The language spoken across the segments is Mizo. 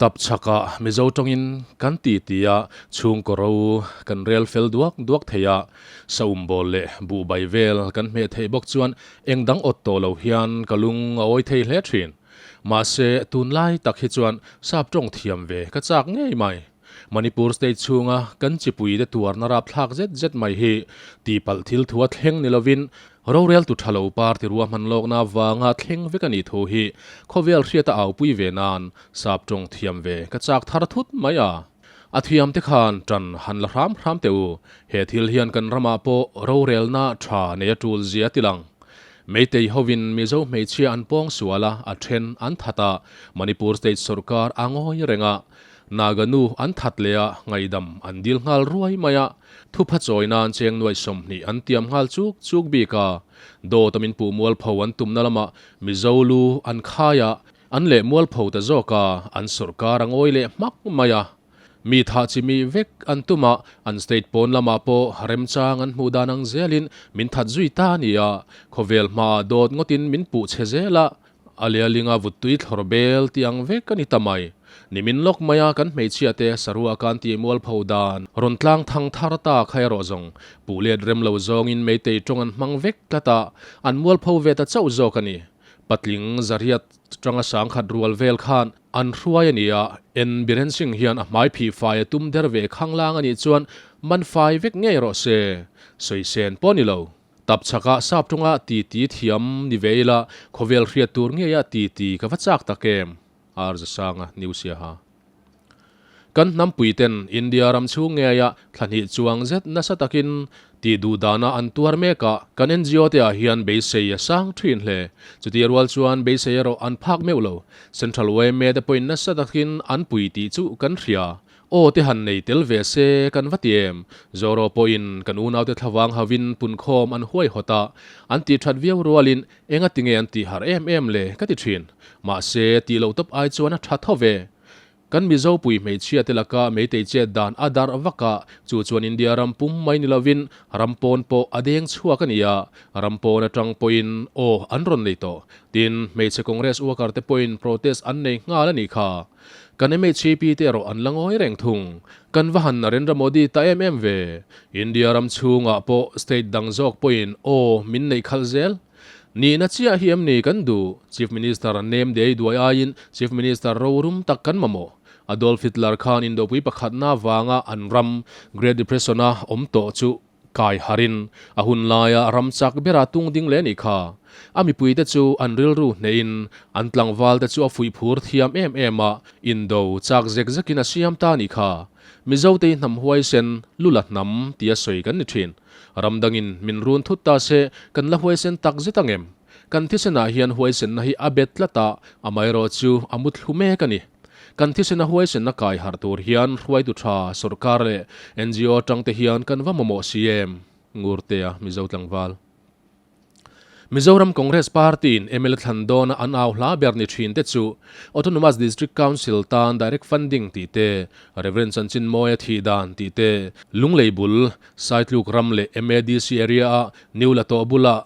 Tap chhakah Mizo tawngin kan ti ti a, chhungkaw ro kan rel fel duak duak thei a, saum bawl leh buhbai vel kan hmeh theih bawk chuan eng dang awt tawh lo hian ka lung a awi thei hle thin. Mahse, tunlai tak hi chuan sap tawng thiam ve ka chak ngei mai. Manipur state chhunga kan chipui te tuarna rapthlak zet zet mai hi tihpalh thil thua thleng ni lovin roreltu tha lo party ruahman lawkna avanga thleng vek a nih thu hi khawvel hriata aupui ve nan sap tawng thiam ve ka chak thar thut mai a. A thiam te khan tan han la hram hram teh u, he thil hian kan ramah pawh rorelna tha nei a tul zia ti lang. Meitei hovin Mizo hmeichhia an pawng sual a, a then an that a, Manipur state sawrkar a ngawi reng a, Naga nu an that leh a, ngaihdam an dil nghal ruai mai a, thupha chawi nan cheng nuai 20 an tiam nghal chuk chuk bik a, dawt a min puh mualpho an tumna lamah Mizo lu an khai a, an leh mualpho ta zawk a, an sawrkar a ngawi leh hmak mai a. Mi thah chi mi vek an tum a, an state pawn lamah pawh remchang an hmuh dan ang zelin min that zui ta a ni a, khawvel hmaah dawt ngawtin min puh chhe zel a, A lealinga vuttui thlawr bel tih ang vek a ni ta mai. Nimin lawk maia kan hmeichhia te sarua kan tih mualpho dan rawn tlang thang thar ta kha erawh zawng puh let rem lo zawngin meitei tawng an hmang vek tlat a, an mualpho ve ta chauh zawk a ni. Patling zariat tanga sangkhat rual vel khan an hruai a ni a, en Biren Singh hian a hmai phih fai a tum der ve khanglang a nih chuan man fai vek ngei rawh se, sawi sen pawh ni lo. Tap chhakah sap tawnga titi thiam ni ve ila, khawvel hriat tur ngeia titi ka va chak tak em? Ar Zasanga, New Siaha. Kan hnampui ten India ram chhung ngeia thla hnih chuang zet nasa takin tih duh dana an tuar mek a, kan NGO te ah hian beisei a sang thin hle. Chuti rual chuan beisei erawh an phak meuh lo. Central yma te pawhin nasa takin an pui tih chu kan hria. Aw te han nei tel ve se kan va ti em? Zoro pawhin kan unaute thlavang havin punkhawm an huaihawt a, an tih that viau rualin enga tinge an tih harh em em le ka ti thin. Mahse, tih loh tawp ai chuan a tha tho ve. Kan Mizo pui hmeichhia te laka meitei chet dan a darh vak a, chu chuan India ram pum mai ni lovin ram pawn pawh a deng chhuak a ni a, ram pawn atang pawhin aw an rawn nei tawh. Tin, hmeichhe Congress worker te pawhin protest an nei nghal a nih kha. Kan MHAP te erawh an la ngawi reng thung. Kan va han Narendra Modi ta em em ve. India ram chhungah pawh state dang zawk pawhin aw min neih khalh zel. Nihna chiah hi em ni kan duh? Chief Minister nem dei duai aiin Chief Minister rorum tak kan mamawh. Adolf Hitler khan indopui pakhatna vanga an ram Great Depression-a awm tawh chu Kai harin a hun laia ram chak bera tung ding leh a nih kha. A mipuite chu an rilru hnehin an tlangvalte chu a fuih phur thiam em em a, indo chak zek zekin a siam ta a nih kha. Mizotei hnam huaisen, lula hnam tia sawi kan ni thin. Ram dangin min run thut ta se kan la huaisen tak zet ang em? Kan thisenah hian huaisenna hi a bet tlat a, amaherawh chu a muthlu mek a ni. Kan thisena huaisenna kai harh tur hian hruaitu tha sawrkar leh NGO atangte hian kan va mamawh si em? Ngurtea Mizo tlangval. Mizoram Congress Party-in mla thlan dawna an au hla ber ni thin te chu Autonomous District Council tan direct funding tih te, Rev. Chanchin Mawia thih dan tih te, Lunglei bul, Saitluk ram leh MADC area-a New Latawh bula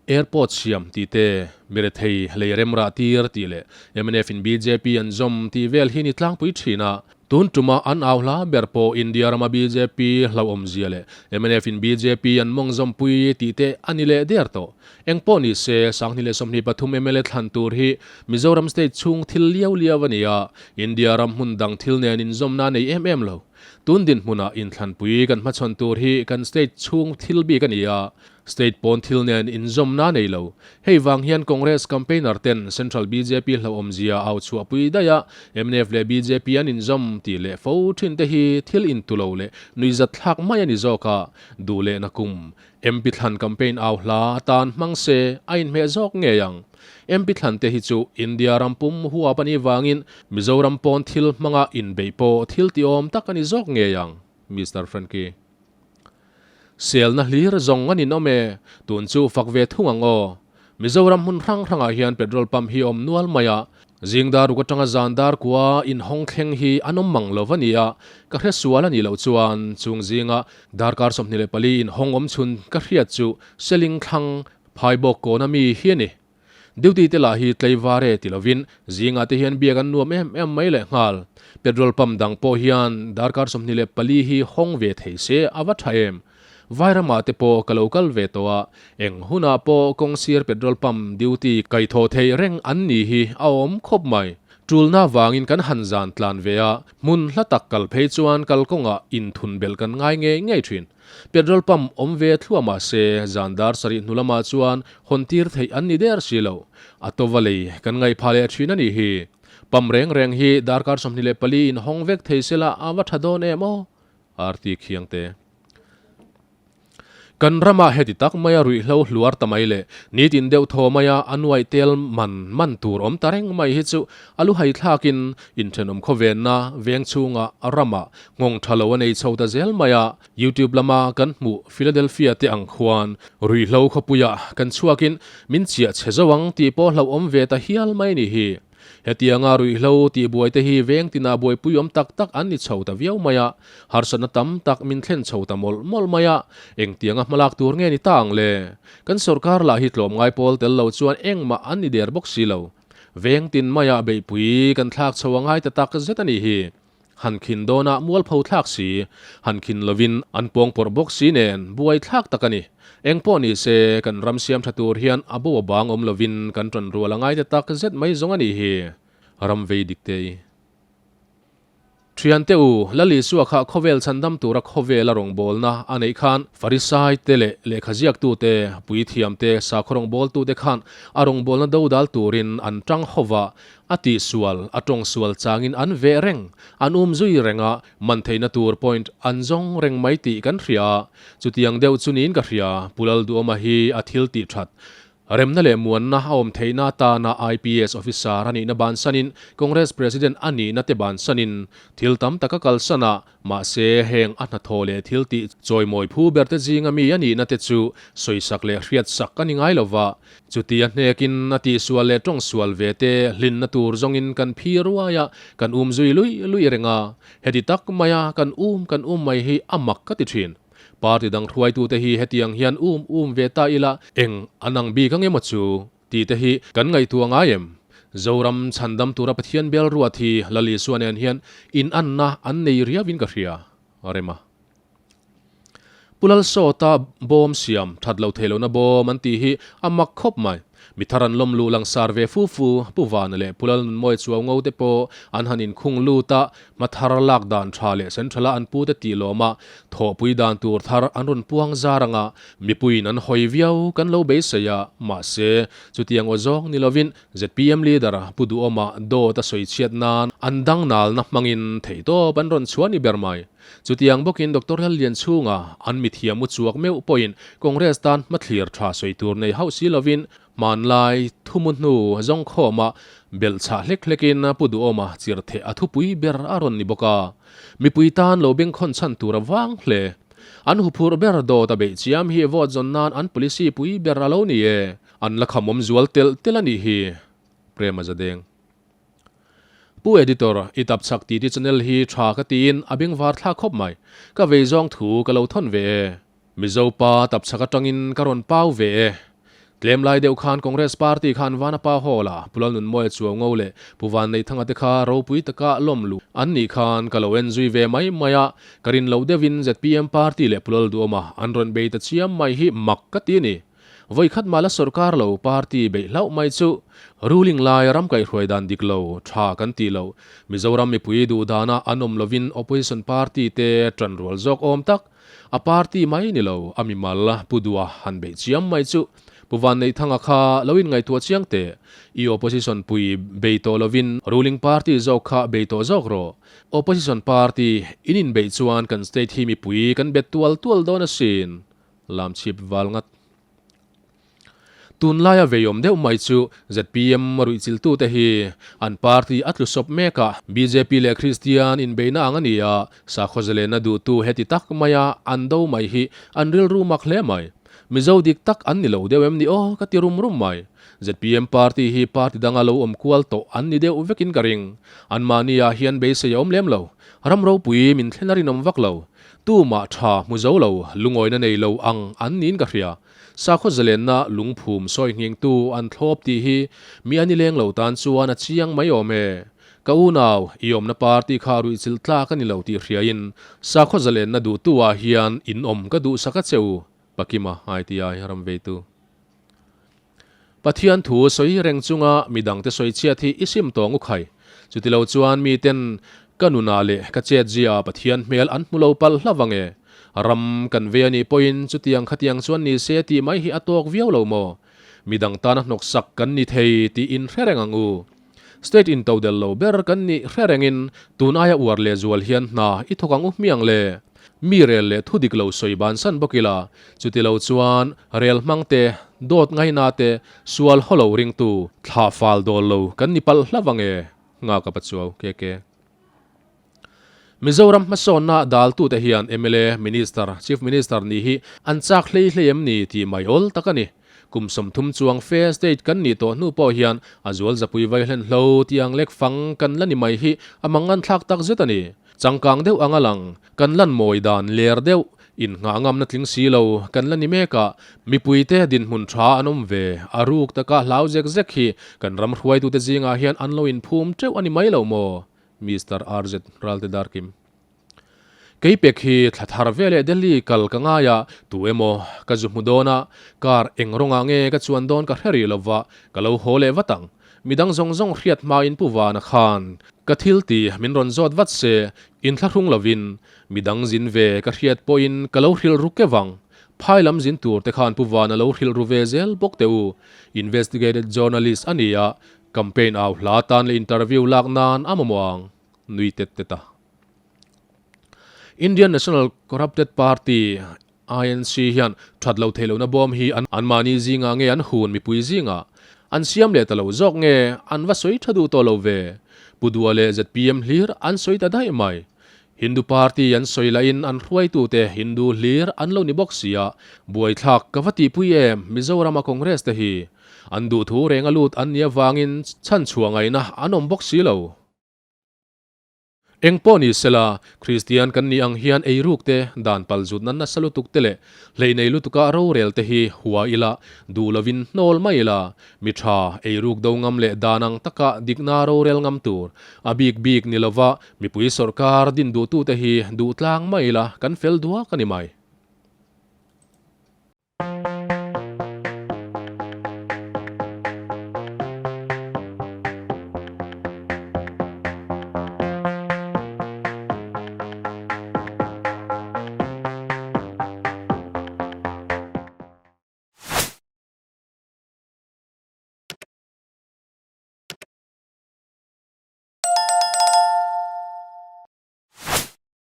Airport siam tih te, mirethei lei rem rah tir tih leh mnf in bjp an zawm tih vel hi ni tlangpui thin a. Tun tuma an au hla ber pawh India rama bjp hlauhawmzia leh mnf in bjp an mawng zawmpui tih te a ni leh der tawh. Eng pawh ni se, 2023 mla thlan tur hi Mizoram state chhung thil liau liau a ni a, India ram hmun dang thil nen inzawmna a nei em em lo. Tun dinhmunah inthlanpui kan hmachhawn tur hi kan state chhung thil bik a ni a, State pawn thil nen inzawmna nei lo. Hei vang hian Congress campaigner ten Central bjp hlauhawmzia au chhuahpui daih a, mnf leh bjp an inzawm tih leh fo thin te hi thil intu lo leh nuihzat thlak mai a ni zawk a, duh leh na kum MP thlan campaign au hla atan hmang se a inhmeh zawk ngei ang. MP thlan te hi chu India ram pum huap a nih vangin Mizoram pawn thil hmanga inbeih pawh thil tiawm tak a ni zawk ngei ang. Mister Frankie. Selna hlir zawng a ninawm e, tun chu fak ve thung ang aw. Mizoram hmun hrang hrangah hian petrol pump hi a awm nual mai a, zingdar ruk atanga zan dar kua inhawng thleng hi an awm mang lo va ni a, ka hre sual a nih loh chuan chung zinga darkar 24 inhawng awm chhun ka hriat chu Seling thlang Phaibawk kawna mi hi a ni. Duty te lah hi tlaivar e ti lovin zingah te hian biak an nuam em em mai lehnghal. Petrol pump dang pawh hian darkar 24 hi hawng ve thei se a va tha em. Vairamah te pawh ka lo kal ve tawh a, eng hunah pawh kawngsir petrol pump duty kaihthawh theih reng an ni hi a awm khawp mai. Tulna vangin kan han zan tlan ve a, hmun hla tak kal phei chuan kalkawngah inthun belh kan ngai ngei ngei thin. Petrol pump awm ve thluah mah se zan dar sarih hnu lamah chuan hawn tir theih an ni der si lo. A tova lei kan ngaihpha leh thin a nih hi. Pump reng reng hi darkar 24 in hawng vek thei sela a va tha dawn em aw? RT Khiangte. Kan rama heti tak maia ruihhlo hluar ta mai leh nitin deuh thaw maia a nuaih tel man man tur awm ta reng mai hi chu a lu hai thlakin inthenawm khawvenna veng chhunga rama nghawng tha lo a nei chho ta zel mai a. YouTube lama kan hmuh Philadelphia te ang khuan ruihhlo khawpuia kan chhuakin min chiah chhe zo ang tih pawh hlauhawm ve ta hial mai ni hi. Hetianga ruihhlo tihbuai te hi veng tina buaipui awm tak tak an ni chho ta viau mai a, harsatna tam tak min thlen chho ta mawlh mawlh mai a, engtianga hmalak tur nge ni ta ang le? Kan sorkar lah hi tlawmngai pawl tel lo chuan engmah an ni der bawk si lo. Veng tin maia beihpui kan thlak chho a ngai ta tak zet a nih hi. Han khin dawnah mualpho thlak si, han khin lovin an pawng pawrh bawk si nen buai thlak tak a ni. Eng pawh ni se, kan ram siam tha tur hian a bo a bang awm lovin kan tan rual a ngai ta tak zet mai zawng a nih hi. Ram vei dik te i. Thiante u, Lal Isua kha khawvel chhandam tura khawvela rawngbawlna a neih khan Farisai te leh lehkhaziaktu te, puithiam te, sakhaw rawngbawltu te khan a rawngbawlna dodal turin an tang hova, A tihsual, a tawngsual changin an veh reng, an um zui reng a, man theihna tur point an zawng reng mai tih kan hria a, chutiang deuh chu niin ka hria, Pu Lalduhawma hi a thil tih that. Remna leh muanna a awm theihna atana IPS officer a nihna bansanin Congress President a nihna te bansanin thil tam tak a kalsan a, Mahse, heng a hnathawh leh thil tih chawimawi phu berte zinga mi a nihna te chu sawisak leh hriatsak a ni ngai lo va. Chuti a hnekin a tihsual leh tawngsual ve te hlinna tur zawngin kan phi ruai a, kan um zui luih luih reng a. Heti tak maia kan um kan um mai hi a mak ka ti thin. Party dang hruaitute hi hetiang hian um um ve ta ila eng an ang bik ang emaw chu? Tih te hi kan ngaihtuah ngai em? Zoram chhandam tura Pathian bel ruat hi Lal Isua nen hian inanna an nei riauin ka hria. Rema. Pu Lalsawta bawm siam that lo thei lohna bawm an tih hi a mak khawp mai. Mi thar an lawm luh langsar ve fu fu, Pu Vana leh Pu Lalnunmawi Chuau ngo te pawh an han inkhung lut a, hma thar lak dan tha leh central-a an pute tih lawma thawhpui dan tur thar an rawn puang zar anga mipuiin an hawi viau kan lo beisei a, mahse, chutiang aw zawng ni lovin zpm leader Pu Duhawma dawt a sawi chhiat nan an dangnalna hmangin theihtawp an rawn chhuah ni ber mai. Chutiang bawkin Doctor Lallianchhunga an mithiam u chuak meuh pawhin Congress tan hmathlir tha sawi tur nei hauh si lovin Hmanlai thumu hnu zawngkhawma belh chhah hlek hlekin Pu Duhawma chirtheh a thupui ber a rawn ni bawk a. Mipui tan lo bengkhawn chhan tur a vang hle. An huphurh ber dawt a beih chiam hi vote zawn nan an policy pui ber a lo ni e. An la khamawm zual telh telh a nih hi. Prema Zadeng. Pu Editor, i tap chak titi channel hi tha ka tiin a bengvar thlak khawp mai. Ka vei zawng thu ka lo thawn ve e. Mizo pa tap chak atangin ka rawn pau ve e. Tlem lai deuh khan Congress Party khan Vanapa Hall ah Pu Lalnunmawia Chuau Ngo leh Pu Vanneihthanga te kha ropui taka lawm luh an nih khan ka lo en zui ve mai mai a, ka rin loh deuhin zpm Party leh Pu Lalduhawma an rawn bei ta chiam mai hi mak ka ti a ni. Vawikhat mah la sorkar lo party beih hlauh mai chu ruling lai ram kaihhruai dan dik lo tha kan tih loh Mizoram mipui duh dana an awm lovin opposition party te tan rual zawk awm tak A party mai ni lo, a mimal Pu Dua han beih chiam mai chu. Pu Vanneihthanga kha lo inngaihtuah chiang teh. I opposition pui bei tawh lovin ruling party zawk kha bei tawh zawk rawh. Opposition party in inbeih chuan kan state hi mipui kan bet tual tual dawn asin. Lamchhip val ngat. Tunlaia veiawm deuh mai chu zpm ruihchilhtute hi an party a tlu sawp mek a, bjp leh Kristian inbeihna ang a ni a, sakhaw zalenna duhtu heti tak maia an do mai hi an rilru mak hle mai. Mizo dik tak an ni lo deuh em ni aw ka ti rum rum mai. Zpm party hi party danga lo awm kual tawh an ni deuh vekin ka ring. Anmahni ah hian beisei a awm lem lo. Ram ropui min thlen a rinawm vak lo. Tumah tha hmu zo lo, lungawina nei lo ang an niin ka hria. Sakhaw zalenna lungphum sawi nghingtu an thlawp tih hi mi a ni leng lo tan chuan a chiang mai awm e. Ka unau, i awmna party kha ruihchilh tlak a ni lo tih hriain sakhaw zalenna duhtu ah hian in awm ka duhsak a che u, Pakima ITI ramveitu. Pathian thu sawi reng chunga midangte sawi chhiat hi i sim tawng u khai. Chutilo chuan miten ka nunah leh ka chetziaah Pathian hmel an hmu lo palh hlauh ang e. Ram kan ve anih pawhin chutiang khatiang chuan ni se tih mai hi a tawk viau lo maw? Midang tana hnawksak kan ni thei tih in hre reng ang u. State in to del lo ber kan nih hre rengin tun aia uar leh zual hian hna i thawk ang u hmiang le. Mi rel leh thu dik lo sawi bansan bawk ila, chuti lo chuan rel hmang te, dawt ngaina te, sual haw lo ringtu, thlah fal dawl lo kan ni palh hlauh ang e, Nghaka Pachuau, KK. Mizoram hmasawnna daltute hian mla, Minister, Chief Minister nih hi an chak hlei hlei em ni tih mai awl tak a ni. Kum 30 chuang fe state kan nih tawh hnu pawh hian a zual zapui vai hlen hlo tih ang lek fang kan la ni mai hi a mangan thlak tak zet a ni. Changkang deuh ang a lang, kan lan mawi dan ler deuh, inngah ngamna tling si lo kan la ni mek a, mipuite dinhmun tha an awm ve, a ruk taka hlau zek zek hi kan ram hruaitute zingah hian an lo inphum teuh a ni mai lo maw? Mister RZ Ralte Darkim. Kei pek hi thla thar ve leh Delhi kal ka ngai a, tu emaw ka zu hmu dawn a, car eng rawngah nge ka chuan dawn ka hre rih lova, ka lo haw leh vat ang. Midang zawng zawng hriat hmain Pu Vana khan ka thil ti min rawn zawt vat se, inthlahrung lovin midang zin ve ka hriat pawhin ka lo hrilh ru keuh ang. Phai lam zin tur te khan Pu Vana lo hrilh ru ve zel bawk teh u. Investigated journalist a ni a, Campaign au hla tan leh interview lak nan a mamawh ang, nui tet tet a. Indian National Corrupted Party, INC, hian that lo theih lohna bawm hi anmahni zingah nge an hun mipui zingah an siam leh ta lo zawk nge an va sawi tha duh tawh lo ve. Pu Dua leh zpm hlir an sawi ta daih mai. Hindu party an sawi lahin an hruaitute Hindu hlir an lo ni bawk sia, buaithlak ka va tihpui em Mizorama Congress te hi. An duhthu reng a lut an nih avangin chhanchhuah ngaihna an awm bawk si lo. Eng pawh ni sela, Kristian kan nih ang hian eiruk te, dan pal zutna nasa lutuk te leh hleih nei lutuka rorel te hi hua ila, duh lovin hnawl mai ila, mi tha, eiruk do ngam leh dan ang taka dikna rorel ngam tur, a bik bik ni lova mipui sawrkar din duhtute hi duh tlang mai ila kan fel duak a ni mai.